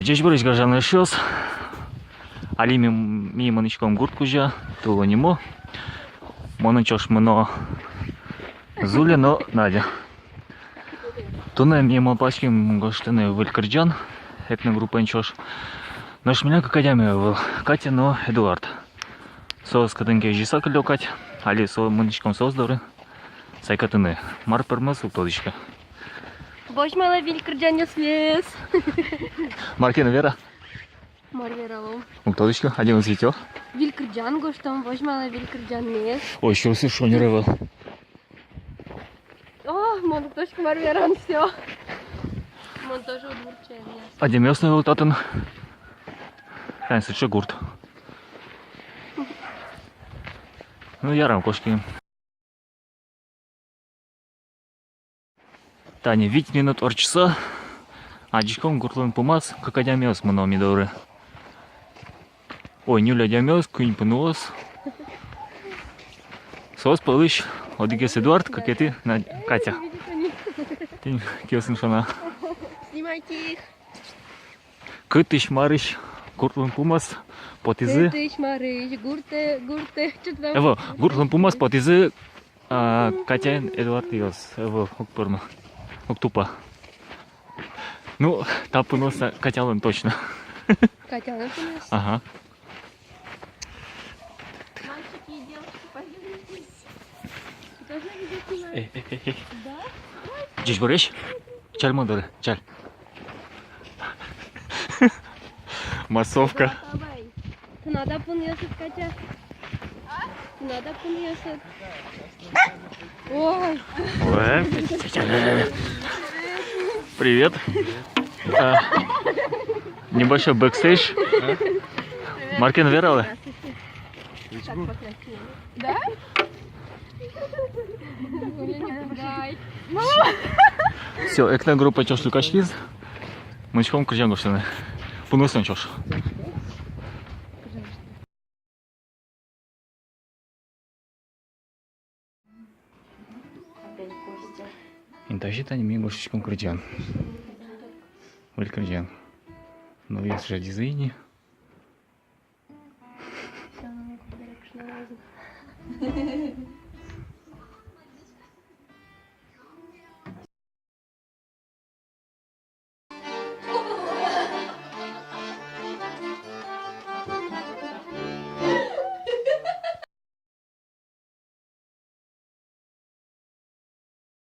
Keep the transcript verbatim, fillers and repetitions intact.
Ӟечбуресь, гажано эшъёс! Али ми, ми мынӥськом гурт кузя, тыло нимо. Монэн ӵош мыно Зуля но Надя. Туннэ ми малпаським гожтыны выль кырӟан экногруппаен ӵош. Нош милям кык адями ӧвӧл: Катя но Эдуард. Соос кытын ке изьыса кыллё кадь, али со, мынӥськом соос доры сайкатыны. Мар пӧрмоз, уг тодӥськы. Возьмалэ выль кырӟанъёсмес. Мар ке но вера. Мар вералом? Уг тодӥськы, адямиос витё. Выль кырӟан гожтом, возьмалэ выль кырӟанмес. Ой, сюрсысь шонер ӧвӧл. О, мон уг тодӥськы, мар веран, всё. Мон тоже удмурт чай. Адямиос но ӧвӧл татын. Тани сыӵе гурт. Ну, ярам, кошким. Тани вить минут ортчыса, адӟиськом, гуртлэн пумаз кык адямиос мыно ми доры. Ой, ньыль адямиос, куинь пуныос. Соос пӧлысь одӥгез Эдуард, кыкетӥ Надя, Катя. Тӥни киосын шуо на. Снимайте их. Кытысь-марысь гуртлэн пумаз потӥзы. Кытысь-марысь гуртэ, гуртэ, чё там? Эво, гуртлэн пумаз потӥзы, а, Катяен Эдуардъёс. Эво, уг пӧрмы, уг тупа. Ну, та пуныос Катялэн точно. Катялэн пуныос? Ага. Мальчики и девушки, поделитесь. Тоже видео снимаешь? Эй, эй, эй, эй. Да? Ӟечбуресь. Чаль мон доры, чаль. Массовка. Давай. Тынад-а пуныосыд, Катя? А? Тынад-а пуныосыд? Ой. Ой. Привет. А, небольшой бэкстейдж. Мар ке но вералэ. Да? Всё, экногруппа ӵош люкаськиз. Мынӥськом кырӟан гожтыны. Пуныосын ӵош. Интыяз тани ми гожтӥськом кырӟан. Выль кырӟан. Нылъёс жадизы ини.